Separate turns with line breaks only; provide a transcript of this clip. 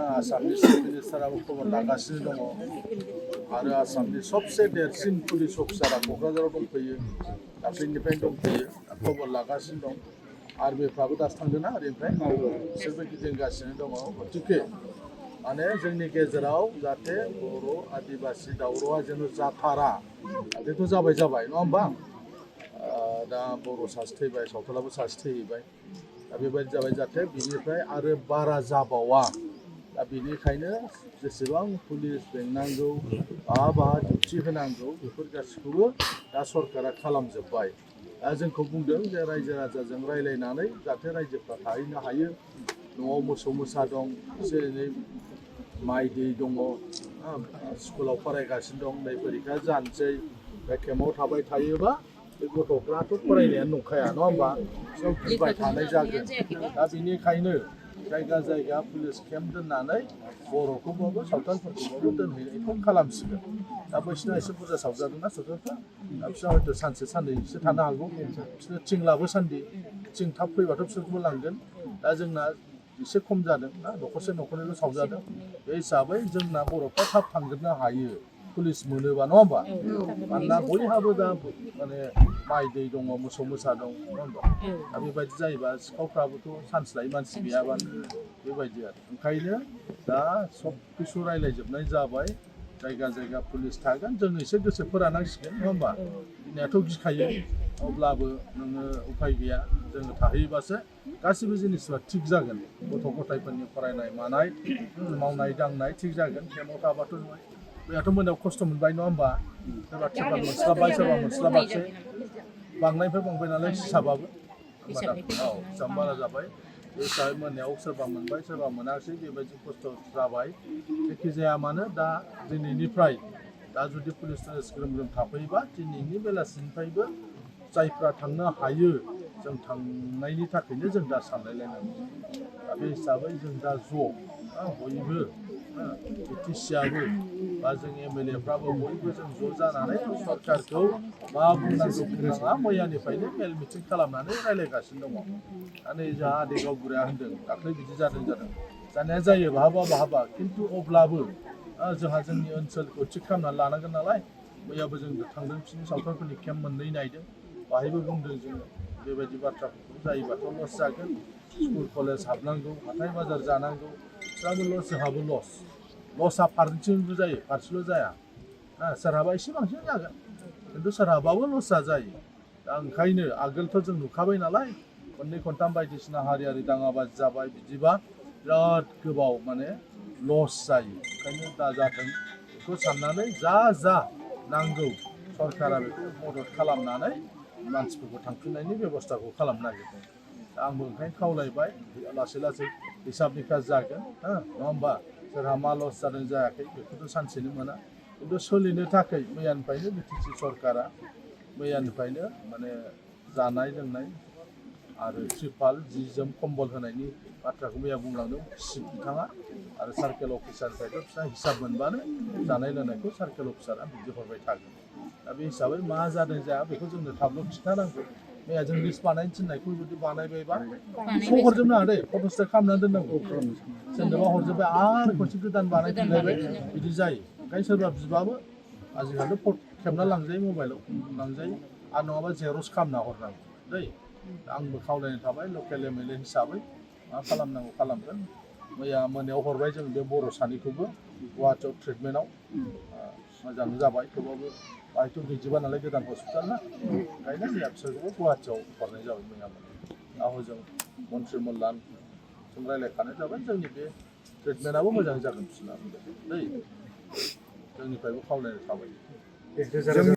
आसामनि चिफ मिनिस्टाराबो खबर लागासिनो दङ आरो आसामनि सबसे देरसिन पुलिस अफिसारा क'क्राझाराव दंफैयो दाख्लैनिफ्रायनो दंफैयो खबर लागासिनो दं आर्मिफ्राबो दासो थांदोंना ओरैनिफ्राय बिसोरबो गिदिंगासिनो दङ गतिके माने जोंनि गेजेराव जाहाथे बर' आदिबासि दावरावआ जेन' जाथारा बेथ' जाबाय नङा होमबा दा बर' सासे थैबाय सावथालाबो सासे थैहैबाय दा बेबायदि जाबाय जाहाथे बिनिफ्राय आरो बारा जाबावा दा बेनिखायनो जेसेबां पुलिस बेंनांगौ बाहा डिउटि होनांगौ बेफोर गासिखौबो दा सरकारा खालामजोब्बाय दा जोंखौ बुंदों जे रायजो राजाजों रायज्लायनानै जाहाथे रायजोफ्रा थाहैनो हायो न'आव मोसौ मोसा दं एसे एनै माइ दै दङ स्कुलाव फरायगासिनो दं नै फरिखा जानोसै बे केम्पआव थाबाय थायोबा बे गथ'फ्राथ' फरायनायानो नंखाया नङा होमबा बिसोर गिबाय थानाय जागोन दा बेनिखायनो जायगा पुलिस केम्प दोननानै बर'खौबाबो सावथालफोरखौबाबो दोनहैनायखौ खालामसिगोन दा बैसिना एसे बुरजा सावजादोंना सावथालफ्रा दा बिसोर हयथ' सानसे साननैसो थानो हागौ बिसोर थिं लाबोसान्दि थिं थाब फैबाथ' बिसोरखौबो लांगोन दा जोंना एसे खम जादों ना न'खरनैल' सावजादों बे हिसाबै जोंना बर'फ्रा थाब थांजोबनो हायो पुलिस मोनोबा नङा होमबा मानोना बयहाबो दा माने माइ दै दङ मोसौ मोसा दं नङा होमबा दा बेबायदि जायोबा सिखावफ्राबोथ' सान्स लायै मानसि गैयाबानो बेबायदि आरो ओंखायनो दा सब किसु रायज्लायजोबनाय जाबाय जायगा पुलिस थागोन जों एसे गोसो फोरानांसिगोन नङा होमबा गिनायाथ' गिखायो अब्लाबो नोङो उफाय गैया जोङो थाहैबासो गासिबो जिनिसफ्रा थिग जागोन गथ' गथायफोरनि फरायनाय मानाय मावनाय दांनाय थिग जागोन केम्पआव थाबाथ' बैयाथ' मोनायाव खस्थ' मोनबाय नङा होमबा सोरबा ट्रिपाल मोनस्लाबबाय सोरबा मोनस्लाबासै बांनायनिफ्राय बांबाय नालाय हिसाबाबो हिसाब बारा जाबाय बे हिसाबै मोनायाव सोरबा मोनबाय सोरबा मोनासै बेबायदि खस्थ' जाबाय जेखि जाया मानो दा दिनैनिफ्राय दा जुदि पुलिस ग्रोम ग्रोम थाफैयोबा दिनैनि बेलासिनिफ्रायबो जायफ्रा थांनो हायो जों थांनायनि थाखायनो जों दा सानलायलायनांगौ दा बे हिसाबै जों दा ज' बयबो बिटिसिआबो बा जों एमएलएफ्राबो बयबो जों ज' जानानै सरकारखौ मा बुंनांगौ बुंनाङा मैयानिफ्रायनो मेल मिटिं खालामनानै रायज्लायगासिनो दङ दा नै जोंहा आदै गावबुराया होनदों दाख्लै बिदि जादों जानाया जायो बहाबा खिन्थु अब्लाबो जोंहा जोंनि ओनसोलखौ थिग खालामनानै लानांगोन नालाय मैयाबो जों थांदों बिसोरनि सावथालफोरनि केम्प मोननै नायदों बाहायबो बुंदों जोङो बेबायदि बाथ्राफोरखौ जायोबाथ' लस जागोन स्कुल कलेज हाबनांगौ हाथाय बाजार जानांगौ बिस्राबो लस जोंहाबो लसआ फारसेथिंबो जायो फारसेल' जाया सोरहाबा एसे बांसिन जागोन खिन्थु सोरहाबाबो लसआ जायो दा ओंखायनो आगोलथ' जों नुखाबाय नालाय खननै खनथाम बायदिसिना हारियारि दाङाबाजि जाबाय बिदिबा बिराद गोबाव माने लस जायो ओंखायनो दा जाथों बेखौ साननानै जा नांगौ सरकारा बेखौ मदद खालामनानै मानसिफोरखौ थांफिननायनि बेब'स्थाखौ खालामनो नागिरदों दा आंबो ओंखायनो खावलायबाय लासै हिसाब निकास जागोन नङा होमबा सोरहा मा लस जादों जायाखै बेखौथ' सानसेनो मोना खिन्थु सोलिनो थाखाय मैयानिफ्रायनो बिटिसि सरकारा मैयानिफ्रायनो माने जानाय लोंनाय आरो त्रिपाल जि जोम कम्बल होनायनि बाथ्राखौ मैया बुंलांदों बिथाङा आरो सार्केल अफिसारनिफ्रायथ' बिसोरना हिसाब मोनबानो जानाय लोंनायखौ सार्केल अफिसारा बिदि हरबाय थागोन दा बे हिसाबै मा जादों जाया बेखौ जोंनो थाबल' खिन्थानांगौ मैया जों लिस्ट बानायनो थिननायखौ जुदि बानायबायबा स' हरजोबनो हादे फट'स्टेट खालामनानै दोननांगौ सोरनोबा हरजोब्बाय आरो खनसे गोदान बानायफिनलायबाय बिदि जायो ओंखायनो सोरबा बिबाबो आजिखालिथ' खेबना लांजायो मबाइलाव लांजायो आरो नङाबा जेरक्स खालामना हरनांगौ दै आंबो खावलायनाय थाबाय लकेल एमएलए हिसाबै मा खालामनांगौ खालामगोन मैया मोनायाव हरबाय जों बे बर' सानैखौबो गुवाहाटियाव ट्रिटमेन्टआव मोजां जाबाय थेवबाबो बाहायथ' गैजोबा नालाय गोदान हस्पिटाल ना ओंखायनो मैया बिसोरखौबो गुवाहाटियाव हरनाय जाबाय मैया दा हजों मन्त्रि मल्लानजों रायज्लायखानाय जाबाय जोंनि बे ट्रिटमेन्टआबो मोजां जागोन बिसोरना दै जोंनिफ्रायबो खावलायनाय थाबाय